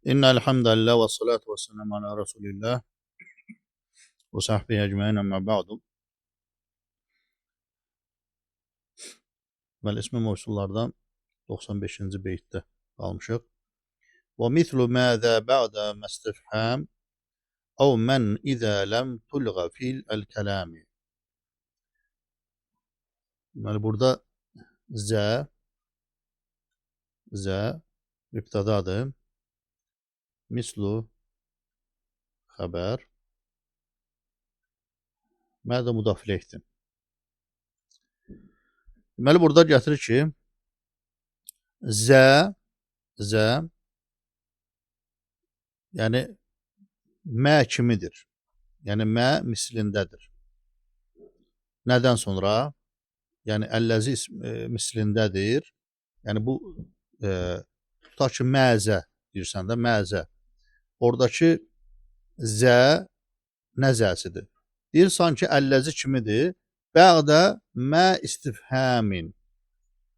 İnnel hamdəlillah və salatu vəsselamu ala Rasulillah və sahbihi ecmaîn əmmə ba'du. Bəli, ismi mövsullardan 95-ci beytdə qalmışıq. Və mithlu məzə ba'də məstifham əv men izə ləm tulğa fil el-kəlami. Deməli, burada zə mübtədadır. Mislu xəbər. Mə də mudaf ileyhdir. Deməli, burada gətirir ki, zə, yəni mə kimidir. Yəni, mə mislindədir. Nədən sonra? Yəni, əlləzi mislindədir. Yəni, bu, tutaq ki, məzə deyirsən də, məzə. Oradakı zə nə zəsidir? Deyir, sanki əlləzi kimidir. Bə'də mə istifhəmin.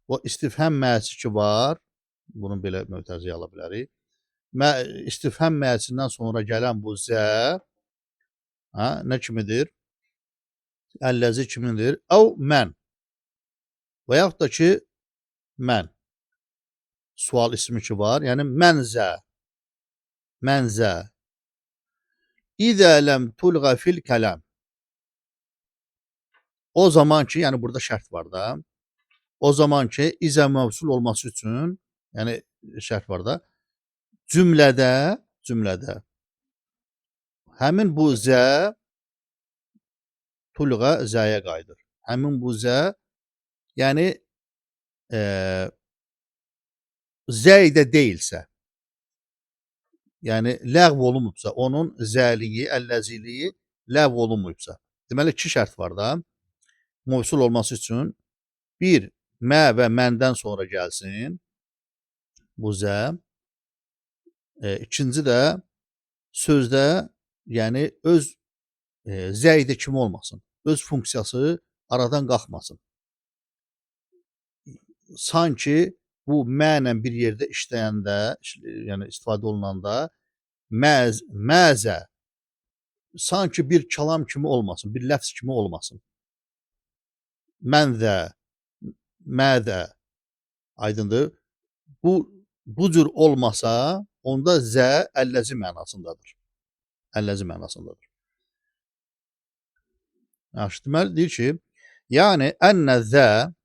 O istifhəm məsi ki var, bunu belə mötərizəyə ala bilərik. Mə, istifhəm məsindən sonra gələn bu zə, hə, nə kimidir? Əlləzi kimidir? Əv mən. Və yaxud da ki, mən. Sual ismi ki var, yəni mən zə. Mən zə. İzə ləm tulğa fil kələm. O zaman ki, yəni burada şərt var da, o zaman ki, izə mövsul olması üçün, yəni şərt var da, cümlədə həmin bu zə tulğa zəyə qayıdır. Həmin bu zə, yəni zəydə deyilsə, yəni ləğv olunmubsa, onun zəliyi, əlləziliyi ləğv olunmayıbsa. Deməli, iki şərt var da. Mövsul olması üçün bir, mə və məndən sonra gəlsin bu zə. İkinci də sözdə, yəni öz zəydə kimi olmasın. Öz funksiyası aradan qalxmasın. Sanki bu mə ilə bir yerdə işləyəndə, yəni istifadə olunanda məzə sanki bir kəlam kimi olmasın, bir ləfz kimi olmasın. Mən də, mədə, aydındır. Bu cür olmasa, onda zə əlləzi mənasındadır. Əlləzi mənasındadır. Yaxşı, deməli, deyir ki, yəni ənə zə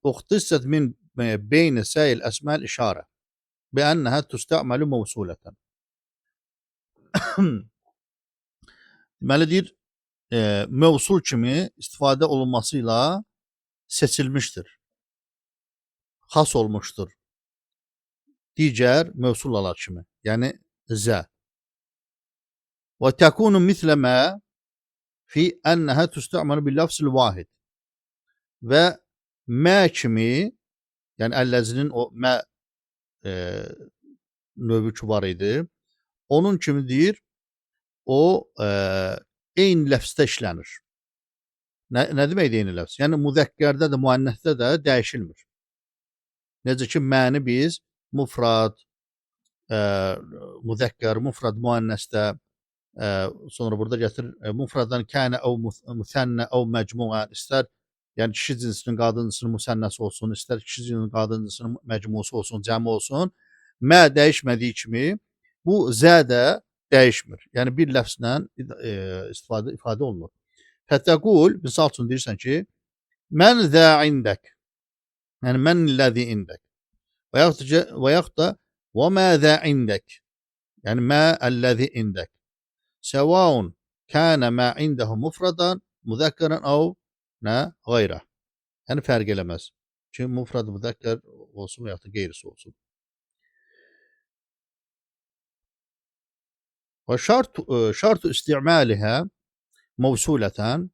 uxtissət min beyni səyil əsməl işarə bi ənəhə tüstəməlu mövsulətən. Deməli, deyir, mövsul kimi istifadə olunması ilə seçilmişdir. Xas olmuşdur. Digər mövsullalar kimi. Yəni zə. Və təkunu mislə mə fi ənəhə tüstəməlu bil lafzil vahid. Və mə kimi, yəni əlləzinin o mə növü ki var idi, onun kimi deyir, o eyni ləfsdə işlənir. Nə deməkdir eyni ləfs? Yəni, müzəkkərdə də, müənnəsdə də dəyişilmir. Necə ki, məni biz mufrad, müzəkkər, mufrad, müənnəsdə, sonra burada gətirir, mufraddan kənə əv müsənnə əv məcmuə, istər yəni kişi cinsinin, qadın cinsinin müsənnəsi olsun, istər kişi cinsinin, qadın cinsinin məcmusu olsun, cəmi olsun, mə dəyişmədiyi kimi bu zə də dəyişmir. Yəni, bir ləfslə ifadə olunur. Fətəqul, misal üçün deyirsən ki, mən zə indək, yəni mən ləzi indək və yaxud da və mə zə indək, yəni mə əlləzi indək. Səvaun kənə mə indəhu mufradan, müzəkkərən əv nə qayrə. Yəni, fərq eləməz ki, mufrad, müzəkkər olsun və yaxud da qeyrisi olsun. Və şartu istiməlihə mövsulətən,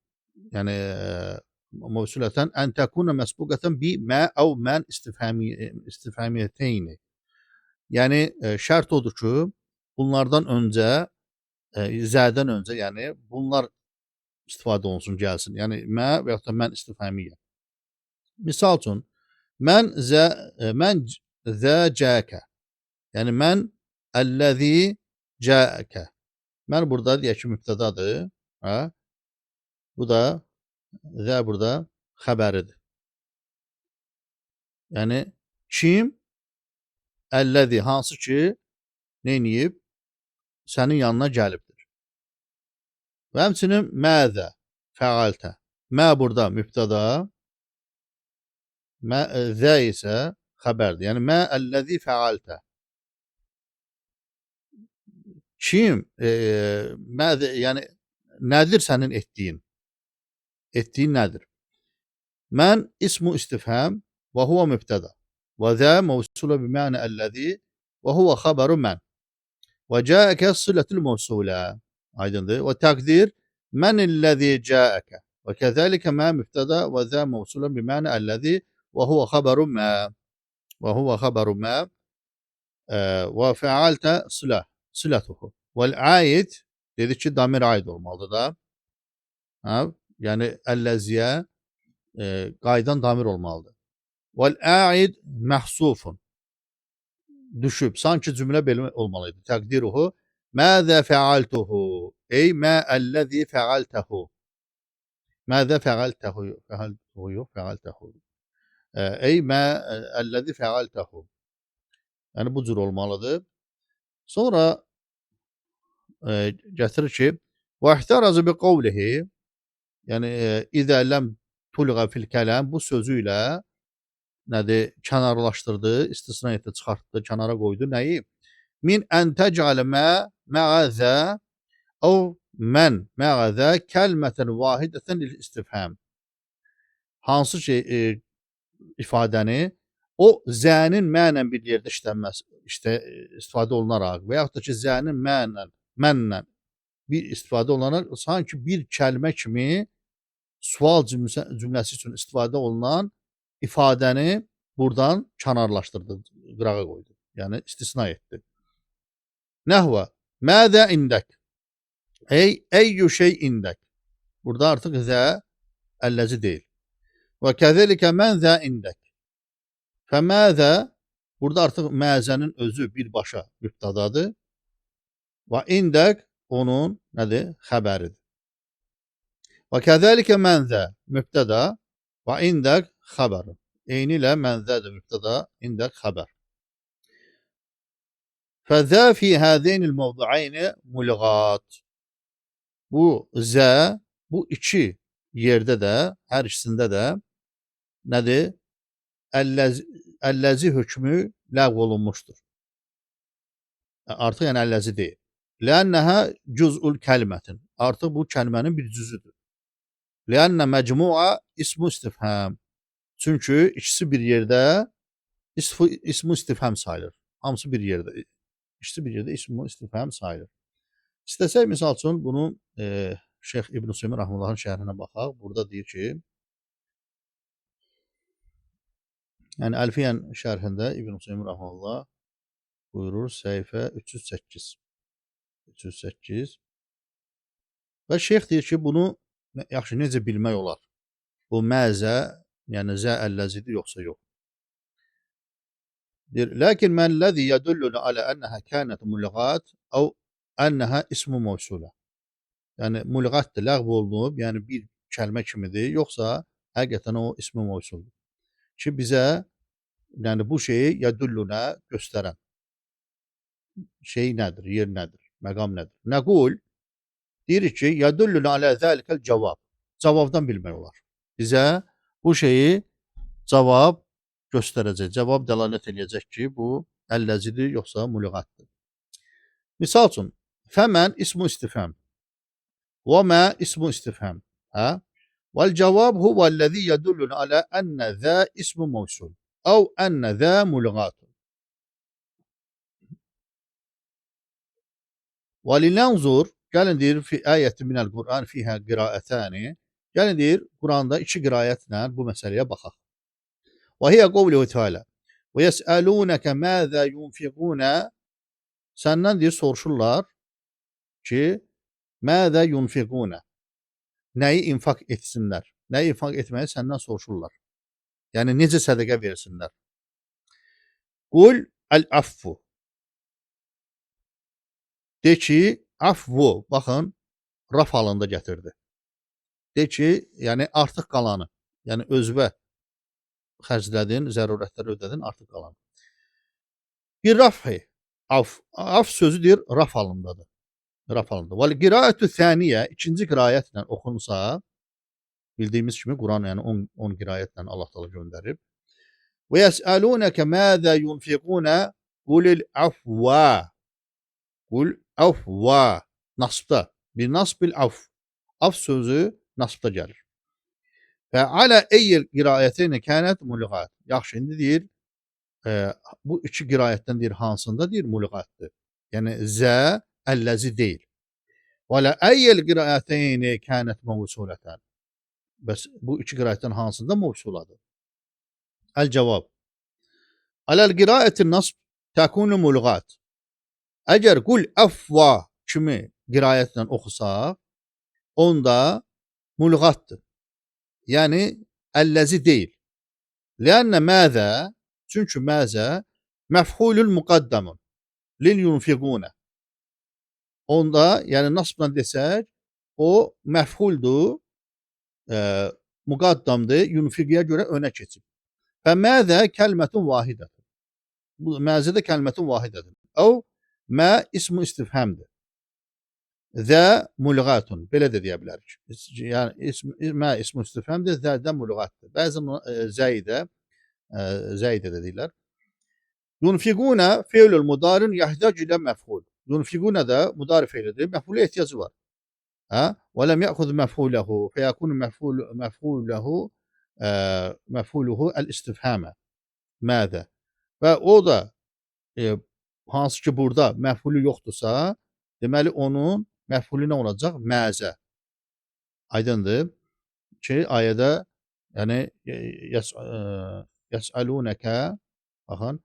yəni mövsulətən ən təkuna məsbuqətən bi mə əv mən istifhamiyyəteyni. Yəni, şərt odur ki, bunlardan öncə, zədən öncə, yəni bunlar istifadə olunsun, gəlsin. Yəni, mə və yaxud da mən istifhamiyyə. Misal üçün, mən zə cəəkə. Yəni mən əlləzi cəəkə. Mən burada deyək ki, mübtədadır. Hə? Bu da zə burada xəbəridir. Yəni kim əlləzi hansı ki neyniyib? Sənin yanına gəlibdir. Və həmçinin məzə fəaltə. Mə burada mübtəda, mə zə isə xəbərdir. Yəni mə əlləzi fəaltə. Kim məzə, yəni nədir sənin etdiyin? Etdiyin nədir? Mən ismu istifham və huve mübtəda. Və zə mevsula bi məna əlləzi və huve xəbəru mən. Və cəəkə sılətul mevsulə. Aydındır. Və təqdir mənilləzi cəəkə. Və kəzəlikə mə mübtəda və zə mevsula bi məna əlləzi və huve xəbəru mə. Və huve xəbəru mə. Və fəaltə sılə. Sılətuhu. Vəl aid dedik ki, damir aid olmalıdır da. Hə? Yəni əlləziyə qayıdan damir olmalıdır. Vəl aid məhsufun. Düşüb. Sanki cümlə belə olmalıydı. Təqdiruhu məzə fəaltuhu. Ey mə əlləzi fəaltəhu. Məzə fəaltəhu. Fəaltuhu yox, fəaltəhu. Ey mə əlləzi fəaltəhu. Yəni bu cür olmalıdır. Sonra gətirir ki, və ihtərazı bi qavlihi, yəni izə ləm tulğa fil kələm, bu sözü ilə nədir, kənarlaşdırdı, istisna etdi, çıxartdı, kənara qoydu. Nəyi? Min ən təcələ mə mə'əzə əv mən mə'əzə kəlmətən vahidətən lil istifham. Hansı ki ifadəni o zənin mənən bir yerdə işlənməsi, istifadə olunaraq və yaxud da ki, zənin mənlə, mənlə bir istifadə olunaraq sanki bir kəlmə kimi sual cümləsi üçün istifadə olunan ifadəni buradan kənarlaşdırdı, qırağa qoydu. Yəni istisna etdi. Nəhvə məzə indək. Ey eyyü şey indək. Burada artıq zə əlləzi deyil. Və kəzəlikə mən zə indək. Fəməzə burada artıq məzənin özü birbaşa mübtədadır. Və indək onun nədir? Xəbəridir. Və kəzəlikə mənzə mübtəda və indək xəbər. Eyni ilə mənzədir mübtəda, indək xəbər. Fəzə fi həzeynil mevduayni mulğat. Bu zə bu iki yerdə də, hər ikisində də nədir? Əlləzi hökmü ləğv olunmuşdur. Artıq yəni əlləzi deyil. Lənnəhə cüz'ul kəlmətin. Artıq bu kəlmənin bir cüzüdür. Lənnə məcmua ismu istifham. Çünki ikisi bir yerdə ismu istifham sayılır. Hamısı bir yerdə. İkisi bir yerdə ismu istifham sayılır. İstəsək, misal üçün, bunu Şeyx İbn Hüseyin Rəhmətullahın şərhinə baxaq. Burada deyir ki, yəni Əlfiyyən şərhində İbn Hüseyin Rəhmətullah buyurur, səhifə 308. 308. Və şeyx deyir ki, bunu yaxşı necə bilmək olar? Bu məzə, yəni zə əlləzidir yoxsa yox? Deyir, lakin məl-ləzi yədulluna alə ənəhə kənət mulğat əv ənəhə ismu mevsulə. Yəni mulğatdır, ləğv olunub, yəni bir kəlmə kimidir, yoxsa həqiqətən o ismi mevsuldur. Ki bizə, yəni bu şeyi yədulluna göstərən şey nədir, yer nədir, məqam nədir? Nəqul, deyirik ki, yədulluna alə zəlikəl cavab. Cavabdan bilmək olar. Bizə bu şeyi cavab göstərəcək, cavab dəlalət eləyəcək ki, bu əlləzidir, yoxsa mulğatdır. Misal üçün, fəmən ismu istifham və mə ismu istifham. Hə? Vəl-cavab huvəl-ləzi yədulluna alə ənə zə ismu mevsul əv ənə zə mulğatun. Və linənzur, gəlin deyir, fi ayəti minəl Qur'an fihə qiraətəni. Gəlin deyir, Quranda iki qiraətlə bu məsələyə baxaq. Və hiyə qovluhu Teala. Və yesəlunəkə məzə yunfiqunə. Səndən deyir, soruşurlar ki, məzə yunfiqunə. Nəyi infaq etsinlər? Nəyi infaq etməyi səndən soruşurlar. Yəni, necə sədəqə versinlər? Qul əl-affu. De ki, afvu, baxın, raf halında gətirdi. De ki, yəni artıq qalanı, yəni özvə xərclədin, zərurətləri ödədin, artıq qalanı. Bir rafhi, af, af sözü deyir, raf halındadır. Raf halında. Vəl qiraətü thaniyə, ikinci qiraətlə oxunsa, bildiyimiz kimi Quran yəni 10 qiraətlə Allah Taala göndərib. Və yesəlunəkə məzə yunfiqunə qulil afva. Qul afva. Nasbda. Bir nasbil af. Af sözü nasbda gəlir. Və alə eyyil qiraəteyni kənət mulğat. Yaxşı, indi deyir, bu iki qiraətdən deyir hansında deyir mulğatdır. Yəni zə əlləzi deyil. Və alə eyyil qiraəteyni kənət mövsulətən. Bəs bu iki qiraətdən hansında mövsuladır? Əl-cavab. Aləl qiraətin nasb təkunu mulğat. Əgər qul əfva kimi qiraətlə oxusaq, onda mulğatdır. Yəni əlləzi deyil. Lənnə məzə, çünki məzə məfhulun müqaddamun lil yunfiqunə. Onda, yəni nasbla desək, o məfhuldur, müqaddamdır, yunfiqiyə görə önə keçib. Və məzə kəlmətun vahidədir. Bu məzə də kəlmətun vahidədir. Əv mə ismu istifhamdır. Zə mulğatun. Belə də deyə bilərik. Yəni mə ismu istifhamdır, zə də mulğatdır. Bəzən zəyi də zəyi də deyirlər. Yunfiquna fi'lul mudarin yahtac ilə məf'ul. Yunfiquna da mudari feilidir. Məf'ulə ehtiyacı var. Hə? Və ləm yəxuz məf'uləhu fəyəkunu məf'uləhu məf'uluhu əl-istifhamə. Mədə. Və o da hansı ki burada məf'ulu yoxdursa, deməli onun məf'ulu nə olacaq? Məzə. Aydındır ki, ayədə yəni yəsəlunəkə baxın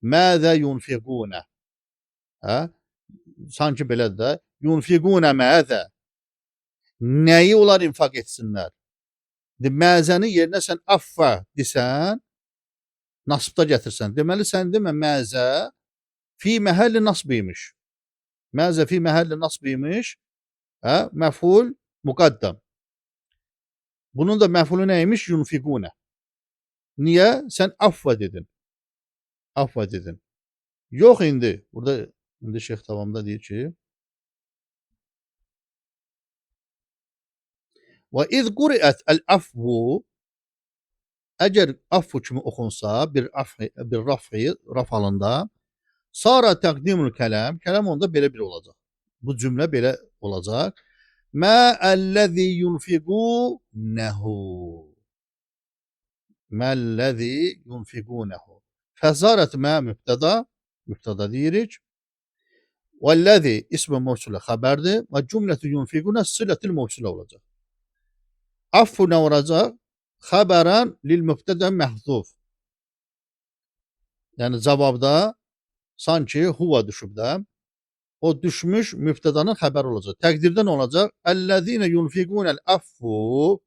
məzə yunfiqunə. Hə? Sanki belədir də. Yunfiqunə məzə. Nəyi onlar infaq etsinlər? Məzənin yerinə sən affa desən, nasbda gətirsən. Deməli, sən demə məzə fi məhəlli nasb imiş. Məzə fi məhəlli nasb imiş. Hə? Məf'ul müqaddam. Bunun da məf'ulu nə imiş? Yunfiqunə. Niyə? Sən affa dedin. Affa dedin. Yox indi. Burada indi şeyx davamda deyir ki və iz quriət əl-afvu əgər affu kimi oxunsa, bir rafhi, raf halında sara təqdimul kələm, kələm onda belə bir olacaq. Bu cümlə belə olacaq. Mə əlləzi yunfiqunehu. Məlləzi yunfiqunehu. Fəzarət mə mübtəda, mübtəda deyirik. Vəlləzi ismi mövsulə xəbərdir və cümlətü yunfiqunə silətil mövsulə olacaq. Affu nə olacaq? Xəbərən lil mübtədə məhzuf. Yəni cavabda sanki huva düşüb də. O düşmüş mübtədanın xəbəri olacaq. Təqdirdə nə olacaq? Əlləzine yunfiqunəl affu.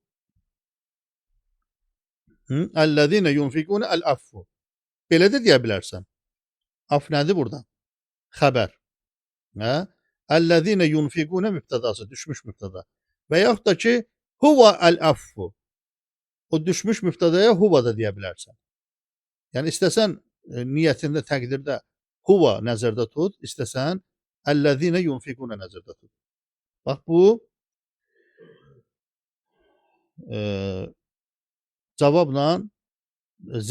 Əlləzine yunfiqunəl affu. Belə də deyə bilərsən. Af nədir burada? Xəbər. Hə? Əlləzine yunfiqunə mübtədası, düşmüş mübtəda. Və yaxud da ki, huva əl-affu. O düşmüş mübtədaya huva da deyə bilərsən. Yəni istəsən niyyətində, təqdirdə huva nəzərdə tut, istəsən əlləzine yunfiqunə nəzərdə tut. Bax bu cavabla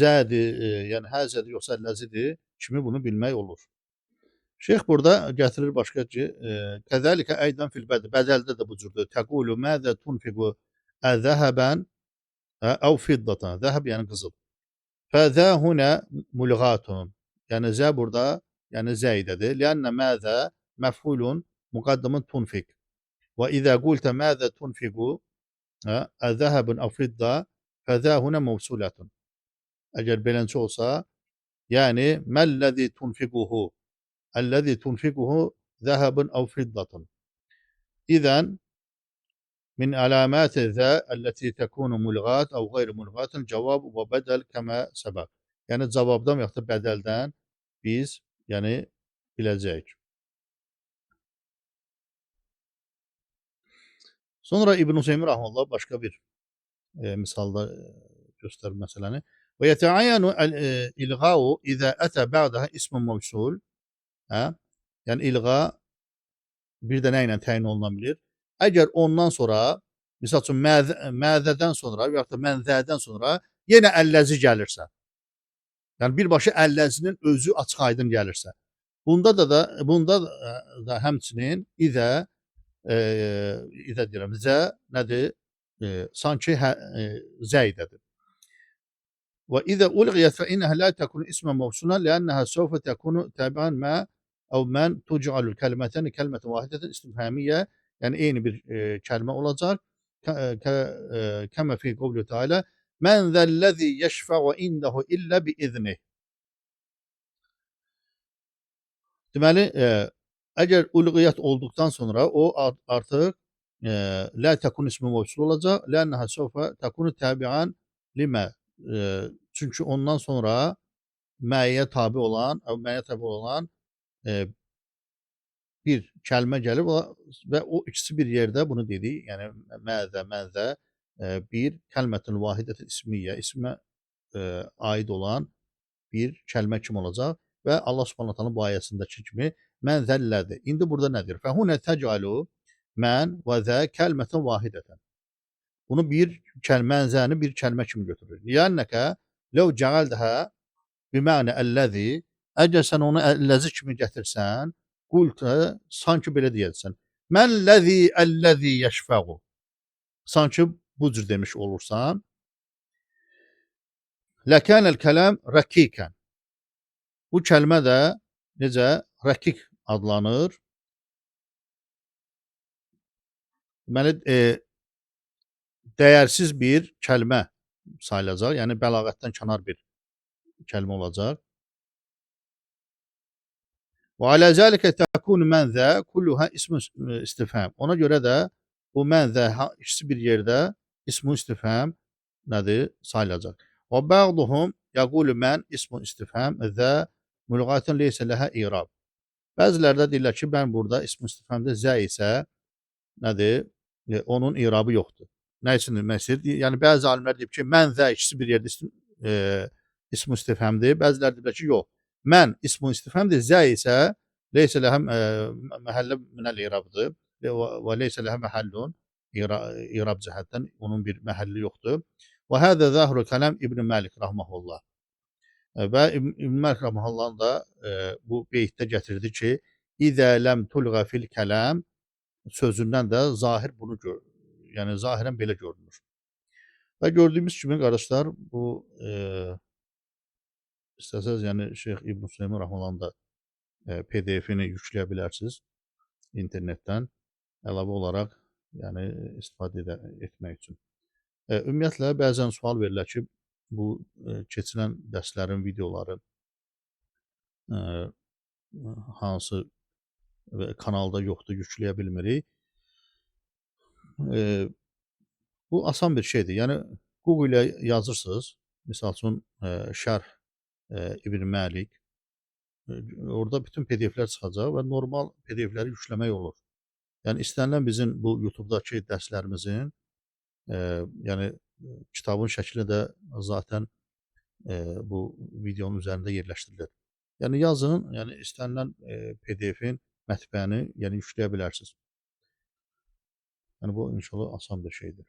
zədir, yəni həzədir yoxsa əlləzidir kimi bunu bilmək olur. Şeyx burada gətirir başqa ki, kəzəlikə əydən fil bədəl. Bədəldə də bu cürdür. Təqulu məzə tunfiqu əzəhəbən əv fiddatan. Zəhəb yəni qızıl. Fəzə hunə mulğatun. Yəni zə burada, yəni zəidədir. Lənnə məzə məf'ulun müqaddamun tunfiq. Və izə qultə məzə tunfiqu əzəhəbun əv fidda fəzə hunə mövsulətun. Əgər beləncə olsa, yəni məlləzi tunfiquhu Əlləzi tunfiquhu zəhəbun əv fiddatun. İzən min əlaməti zə əlləti təkunu mulğat əv qeyri mulğatın cavab və bədəl kəmə səbəb. Yəni cavabdan və yaxud da bədəldən biz yəni biləcəyik. Sonra İbn Hüseymin rahimehullah başqa bir misalda göstərir məsələni. Və yetəayyanu el-ilğa'u izə ətə ba'daha ismun mevsul. Hə? Yəni ilğa bir də nə ilə təyin oluna bilir? Əgər ondan sonra, misal üçün məzədən sonra və yaxud da mənzədən sonra yenə əlləzi gəlirsə, yəni birbaşa əlləzinin özü açıq-aydın gəlirsə, bunda da həmçinin izə deyirəm, zə nədir? Sanki zə idədir. Və izə ulğiyət fə innəhə la təkunu ismən mevsulan liənnəhə səvfə təkunu təbiən mə əv mən tucalul kəlmətəni kəlmətən vahidətən istifhamiyyə, yəni eyni bir kəlmə olacaq. Kəmə fi qovlu teala mən zəlləzi yeşfə'u indehu illə bi iznih. Deməli, əgər ulğiyyət olduqdan sonra o artıq lə təkun ismi mevsul olacaq. Lənnəhə səvfə təkunu təbiən limə. Çünki ondan sonra məyə tabi olan, bir kəlmə gəlib və o ikisi bir yerdə bunu dedik. Yəni məzə, mənzə bir kəlmətin vahidətin ismiyyə, ismə aid olan bir kəlmə kimi olacaq və Allah Subhanahu taalanın bu ayəsindəki kimi mən zəllədir. İndi burada nədir? Fəhunə təcəlu mən və zə kəlmətən vahidətən. Bunu bir mənzəni bir kəlmə kimi götürür. Liənnəkə ləv cəaldəhə bimənə əlləzi, əgər sən onu əlləzi kimi gətirsən, qultə, sanki belə deyəcəksən. Mən ləzi əlləzi yəşfəğu. Sanki bu cür demiş olursan. Ləkənəl kələm rəkikən. Bu kəlmə də necə? Rəkik adlanır. Deməli, dəyərsiz bir kəlmə sayılacaq. Yəni, bəlağətdən kənar bir kəlmə olacaq. Və alə zəlikə təkunu mənzə kulluhə ismu istifham. Ona görə də bu mənzə ikisi bir yerdə ismu istifham nədir? Sayılacaq. Və bə'duhum yəqulu mən ismu istifham zə mülğatun leysə ləhə irab. Bəziləri də deyirlər ki, mən burada ismu istifhamda zə isə nədir? Onun irabı yoxdur. Nə üçün demək istəyir? Yəni bəzi alimlər deyib ki, mən zə ikisi bir yerdə ismu istifhamdır. Bəziləri deyiblər ki, yox. Mən ismu istifhamdır, zə isə leysə ləhə məhəllə minəl irabdır və leysə ləhə məhəllun irab cəhətdən onun bir məhəlli yoxdur. Və hədə zahru kələm İbn Məlik rahmehullah. Və İbn Məlik rahmehullah da bu beytdə gətirdi ki, İzə ləm tulğa fil kələm sözündən də zahir bunu gör, yəni zahirən belə görünür. Və gördüyümüz kimi qardaşlar, bu istəsəz, yəni Şeyx İbn Hüseyin rahmetullah'ın da PDF-ini yükləyə bilərsiniz internetdən əlavə olaraq, yəni istifadə etmək üçün. Ümumiyyətlə bəzən sual verirlər ki, bu keçilən dərslərin videoları hansı kanalda yoxdur, yükləyə bilmirik. Bu asan bir şeydir. Yəni Google-ə yazırsınız, misal üçün şərh İbn Məlik, orada bütün PDF-lər çıxacaq və normal PDF-ləri yükləmək olur. Yəni istənilən bizim bu YouTube-dakı dərslərimizin, yəni kitabın şəkli də zaten bu videonun üzərində yerləşdirilir. Yəni yazın, yəni istənilən PDF-in mətbəəni yəni yükləyə bilərsiniz. Yəni bu inşallah asan bir şeydir.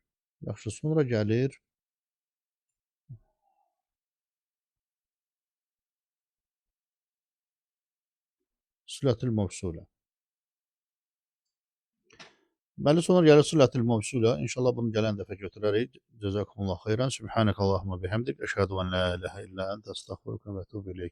Yaxşı, sonra gəlir Sülətül Mövsulə. Deməli, sonra gəlir Sülətül Mövsulə. İnşallah bunu gələn dəfə götürərik. Cəzakumullah xeyrən. Sübhanəkallahumma bihamdik. Əşhədu ən la ilahə illə əntə əstəğfiruka və ətubu ileyk.